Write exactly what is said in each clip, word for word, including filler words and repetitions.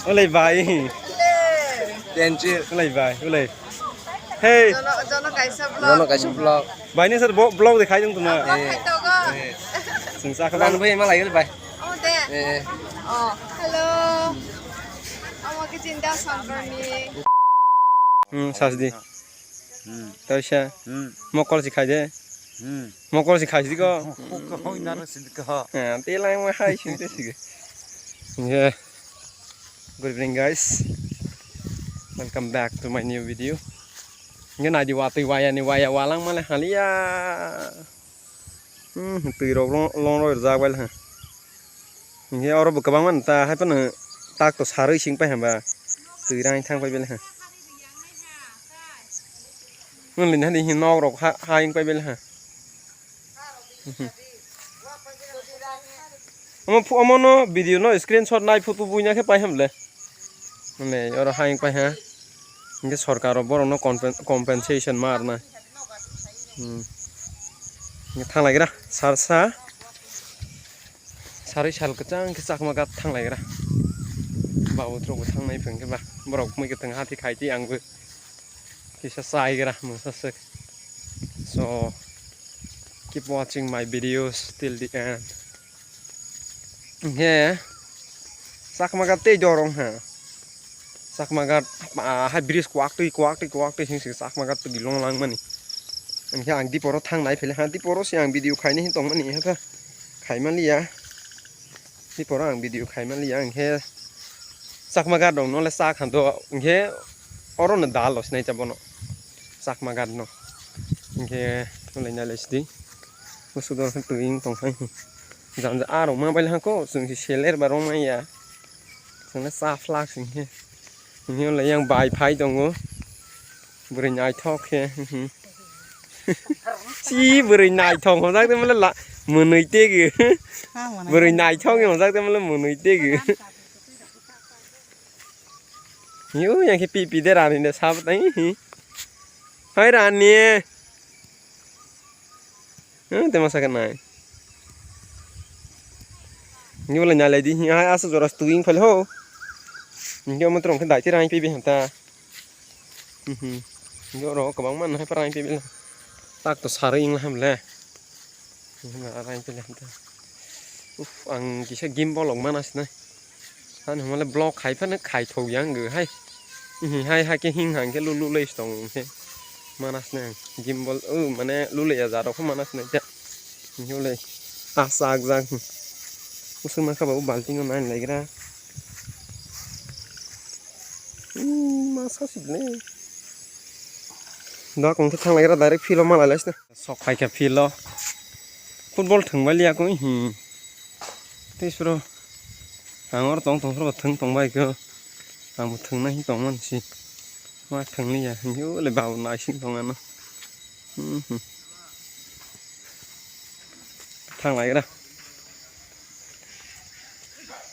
Ulai bai. Thank you. Ulai bai, ulai. Hey. Jono, jono kaisa vlog. Jono kaisa vlog. Bai ni sir bo-, vlog de khai dong tuma. Vlog khai togo. Sing sa ka bang. Bai ma lai bai. Oh, de. Eh. Oh, hello. Amo ke cinta sambar ni. Hmm, sas di. Hmm. Taisa. Hmm. Mokol si khai de. Hmm. Mokol si khai si ko. Mokol hoi na si ko. Eh, te lai mo hai si te si. Yeah. Good evening, guys. Welcome back to my new video. Nge nai di watui waya ni waya walang male halia. Hmm, twi rok long, long roi rwjak bai ha. Hinkhe oro bo kwbangma ta hai phano tak to sarwi sing pai hwnba. Twi rang thang pai bai ha. Nang lini hani hin nok rok ha, ha ing pai bai ha. Omo phu-, omo no video no screenshot nai photo buina khe pai hamle. Mane oro ha ing pai ha. Hinkhe sorkar rok borok no compen-, compensation ma arna. Hmm. Hinkhe thang lai gra sar sa. Sarwi sal kwchang khe Chakma Ghat thang lai gra. Babu throk bo thang nai phang khe ba. Borok mui kwthang hati khai ti ang bo kisa chai gra mungsa swk. So keep watching my videos till the end. Hinkhe Chakma Ghat tei dorong ha. Chakma Ghat, ah, hai bridge kwak twi, kwak twi, kwak twi sing sing Chakma Ghat twi long lang mani. Hinkhe ang diporo thang nai phele ha, diporo se ang video khaini hin tong mani ha kha. Khai man liya. Diporo ang video khai man liya, hinkhe Chakma Ghat rok no le cha khan do, hinkhe oro no dal lo sinai cha bono. Chakma Ghat no. Hinkhe ulai nai lai sidi. Usuk dor khe twi wng tong khai. Janja a rok ma bai hako, chwng se seler ba rong maya. Chwng le cha phlak sing khe. Hini le yang bai phai tongo. Bwrwi naithok khe. Si bwrwi naithok hwnjak de mole la mwnwi tege. Bwrwi naithok hwnjak de mole mwnwi tege. Yo yang khe pi pi de rani de sab tai. Hai rani. Hmm, te masa khe nai. Ni bolai nai lai di, hai asa jora twi wng phai ho. Ni omo tong khe dai te rang pi bi hanta. Mhm. Ni oro kwbang man hai parang pi bi. Tak to sari wng ham le. Ni ma rang pi le hanta. Uf, ang kisa gimbal rok mana sinai. Ani hwnmale block khai phano khai thok yang gw hai. Hihi hai hai khe hing hang khe lulu lei tong khe. Manas ne gimbal o mane lulu ya jaro kho manas ne ja. Hihi le a sak jak. Usung ma kha ba balting o nai lai gra. Hmm, ma sa sik le. Da kong khe thang lai gra direct field o ma lai lai sna. Sok phaikha field o. Football thwng baliya koi hi. Tei suro. Ang oro tong tong suro thwng tong bai kho. Ang bo thwng nai tong man si. Ma thwng liya. Yo le babo naising tong ano. Hmm, hmm. Thang lai gra.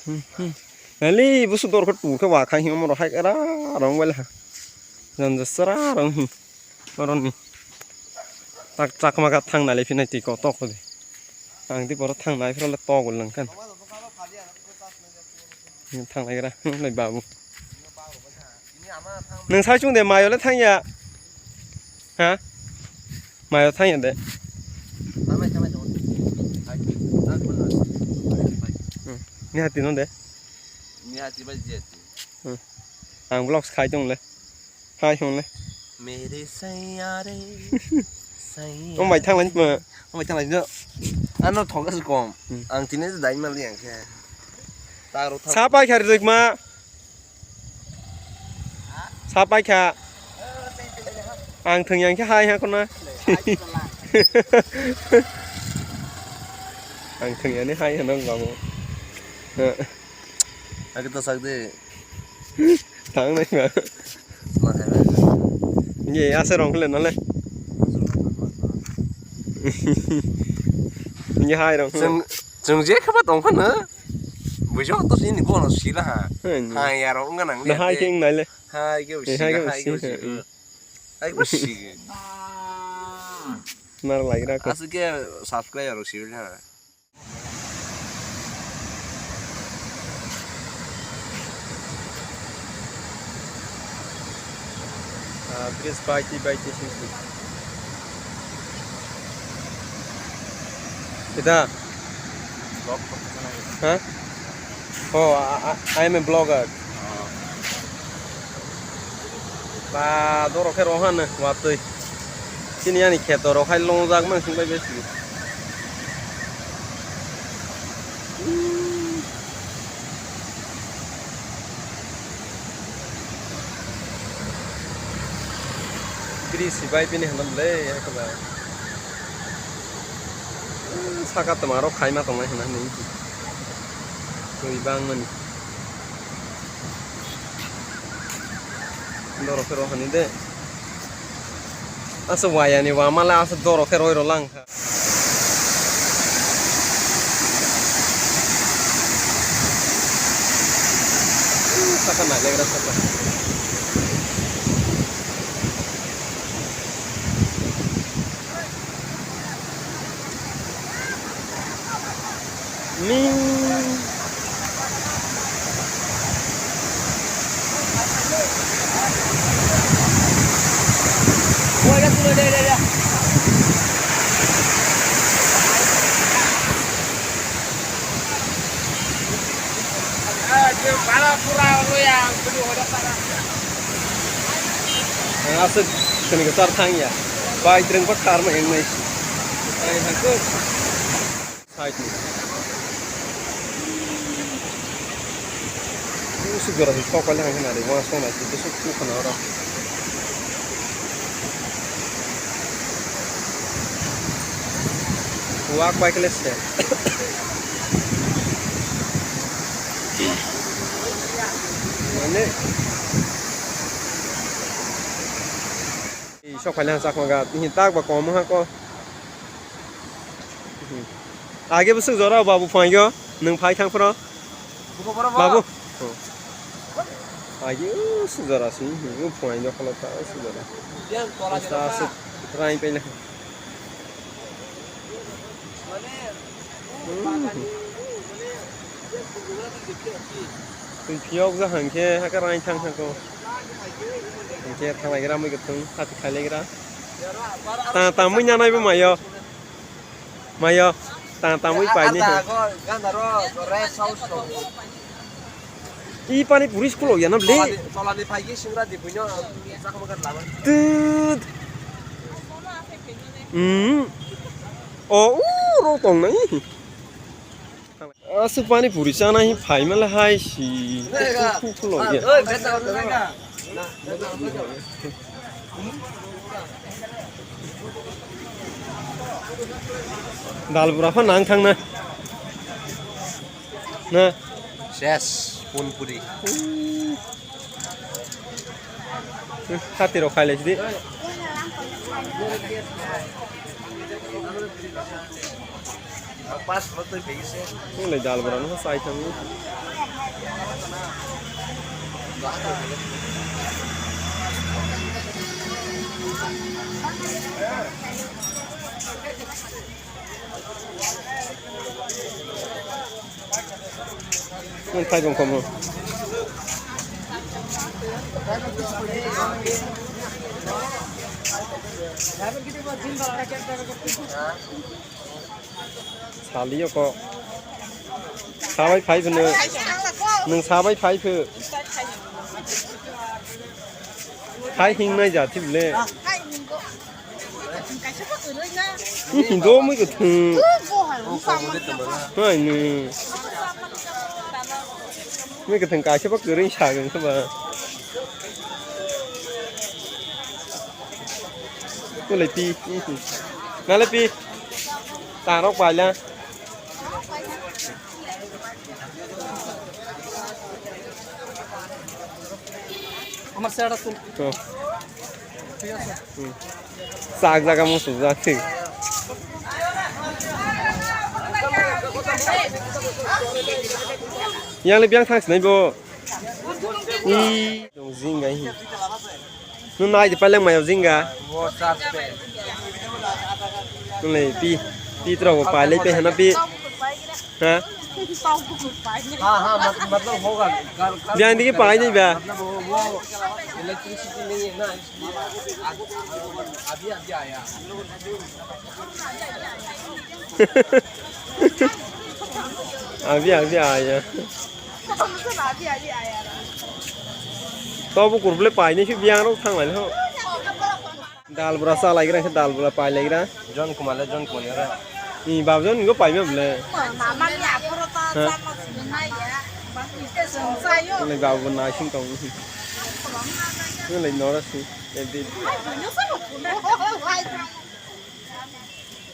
Hmm, hmm. Ali busu dor kho tu khe wa khai hi omo ro hai ra rong bai le ha. Jan ja sra rong hi. Oroni. Tak Chakma Ghat thang nai le phinai twi kotok ko de. Ang di boro thang nai phira le togol lang khan. Thang lai gra, lai babu. Nang sai chung de mayo le thang ya. Ha? Mayo thang ya de. Hmm. Ni hati no de. Hmm. Ang vlogs khai tong le. Hai hwnle. Mere saiyare, saiyare. Omo bai thang lai ma. Omo bai thang lai no. Ano thok as kom. Hmm. Ang tini dai mal yang khe. Taro thang. Sa pai kha rik ma. Sa pai kha. Ang thwng yang khe hai ha kono. Ang thwng yani hai ha nang babu. Agi to sak de. Thang nai ba. Ye ase rong le no le. Ye hai rong. Chwng, chwng je khaba tong phano. Bujo to sini ko no sila ha. Hai ya rong nang le. Hai king nai le. Hai ke sila, hai ke sila. Hai ke sila. Mar lai ra ko. Asike subscribe rok sila. Ah, please, bye, bye, bye, bye. Kita? Vlog ko sana ya. Ha? Oh, I, I, I am a blogger. Ah. Ba, doro khe rohan watwi. Chini ani kheto rok hai longjak mang sing bai besi. Biri sibai bini hinam le, ya kaba. Saka tama rok khaima tongnai hwnna hinwi. Twi bangmani. Doro khe rohani de. Asa wayani wamala asa doro khe roi rolang kha. Saka nailagra saka. Ni. Ang aswk sini kwchar thang ya. Bai, twrwng kok tharma wngnai. Ai, hangko. Side ni. Usuk jora si sok paile hangke nari, wa sona si, usuk tu khana oro. Wak bai kele se. Mane. Sok paile hangsa khonga, ni tak ba kom ha ko. Age bwswk jora babu phaio, nwng phai thang phro. Buko borok ba? Babu. Age bwswk jora si, nwng phai jokolo ta bwswk jora. Yang tola ta jora. Aswk rai paina. Twi phiyok ja hangke hake rai thang thang ko. Hangke thanglai gra mui kwthwng hati khailai gra. Ta ta mui nanai bo mayo. Mayo, tang tangwi paini. Ada go, ganda ro, rest house to. I pani puri school ya na ble. Tolani, tolani phaigi singra di puino, chakma kat lama. Tut. Hmm. O, u, ro tong nai. Aswk pani puri chana hi phaimale hai si. Khu, khu, khu lo ya. Dal bura pha nang thang na. Na. Ses, pun puri. Hati rok khai lai sidi. Nung lai dal bura no sai thang. Nung khai bong komo. Saliyo ko. Sabai phai phano. Nung sabai phai pho. Khai hingnai jati bole. Ih, do mui kwthwng. Hai ni. Mui kwthwng kaisa ba kwrwi sagwng khe ba. Nalai pi. Nalai pi. Tarok paila. Amar sera sun. To. Thik ase. Hmm. Sak jaga mo sujak thik. Yang le biang thang sinai bo. I dong jing gai hi. Nung nai di paleng mayo jingga. Wo charge pe. Nung le pi, pi tro wo palei pe hana pi. Ha? हाँ, हाँ, मत-, मतलब होगा। कर, कर, Jaan digi कर, pai nahi ba? मतलब वो, वो इलेक्ट्रिसिटी नहीं है ना, इसलिए अभी, अभी आया। Abi abi aya. Tobo kurble pai nahi biang rok thang lai ho. Dal bura sa lai gra, dal bura pai lai gra. John Kumar le John Kumar ra. Ni bab John go pai ma ble. Ni bab na sing tong. Ni le nora si. Edit.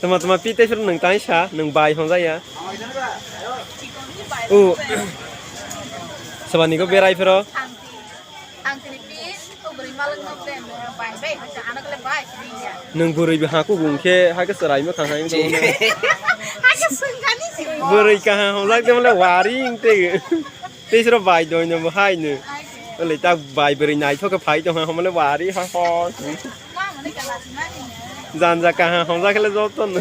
Tama tama pi tei phir nung tang sa nung bai hon jaya. O. Sabani go berai phiro. Ang tini pi, to bwrwi malwng no ble, bai bai, ano kle bai. Nung bwrwi bi haku gungkhe hake chwrai ma khang hai. Hake swngani si. Bwrwi kaha hon jak de male wari ingte. Tei sro bai doi no bo hai no. Ole ta bai bwrwi naithok khe phai tong ha homole wari ha ho. Janja kaha hon jak le joto no.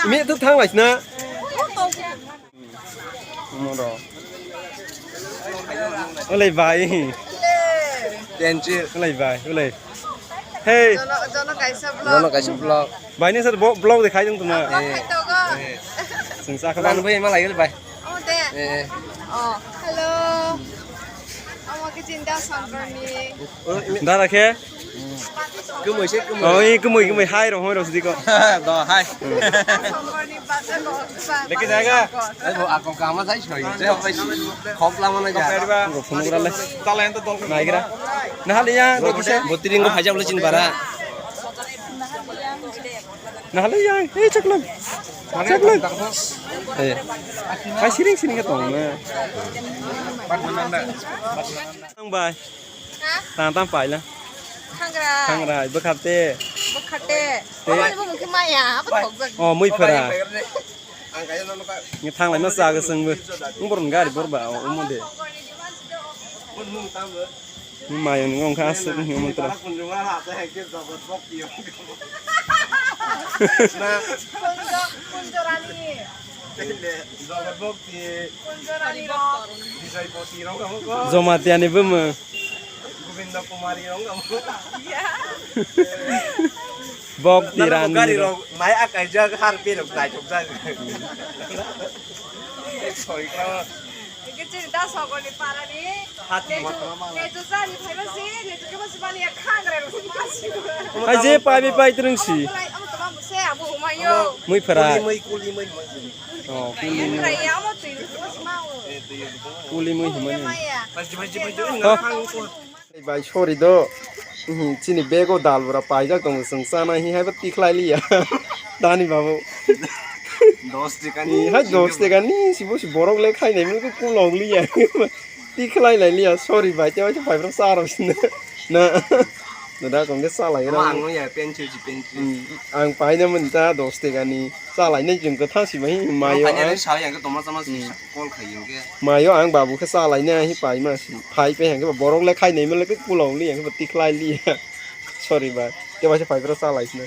Mi tu thang lai sina. Moro. Ole bai. Tenchi. Ole bai. Ole. Hey. Jono, jono kaisa vlog. Jono kaisa vlog. Bai ni sir bo-, vlog de khai dong tuma. Eh. Khai togo. Eh. Sung sa khaban. Lan bai ma lai bai. Oh, de. Eh. Oh, hello. Amo ke chinta sambarni. Dara khe? Kumui se kumui. Oh, i kumui kumui hai rong hoi rong sidi ko. Do hai. Sambarni bata ko. Leki jaga. Ai bo ako kama sai soi. Je hok sai. Khop la mana ja. Ko phunuk rale. Tala ento dol. Naigra. Nahal ya do kise. Botiring ko haja bole chin bara. Nahal ya. Eh chaklang. Chaklang. Eh. Hai siring siring ka tong na. Ang bai. Ha? Tang tang paila. Thangra. Thangra, bwkhak te. Bwkhak te. Te. Omo ni bumung khe maya, abo thokjak. Oh, mui phara. Ni thanglai ma sa ga sengbo. Ngbor gari bor ba, oh, omo de. Ni mayo ni ngong kha asuk ni omo tra. Kunjo-, Kunjorani. Jagat Bhakti. Kunjorani rok. Bisai Poti rok amo ko. Jomatiani bumung. Govinda Kumari rok amo ko. Bhakti Rani gari rok. Rok mai akaijak har pe rok naitok jak. Soi ka. Ikhe chini da sogoni parani. Hati. Nejo, nejo jani phaiba si, nejo khe basi bani ya khangra rok si masi. Ai je pai pai pai trung si. Amo toma muse abo umayo. Mui phara. Kuli mui, kuli mui. Oh, kuli mui. Kuli mui himani. Bai, sorry do. Chini bag o dal bura paijak tongo, chwng chana hi haiba tikhlai liya. Dani babu. Dos tekani. Hai dos tekani, sibo si borok le khainai mil ko kulok liya. Tikhlai lai liya, sorry bai, te waisa pai bro sa rok sina. Na. Nada kong ke sa lai. Ang ya pensi si pensi. Ang paina mun ta dos tekani. Sa lai nai jung ko thang si bai mayo. Ang sa yang ke toma sama si call khai yang ke. Mayo ang babu khe sa lai nai hi pai ma si. Pai pe yang ke borok le khai nai mele ke pulo li yang ke tikhlai li. Sorry bai. Te bai se pai bro sa lai sina.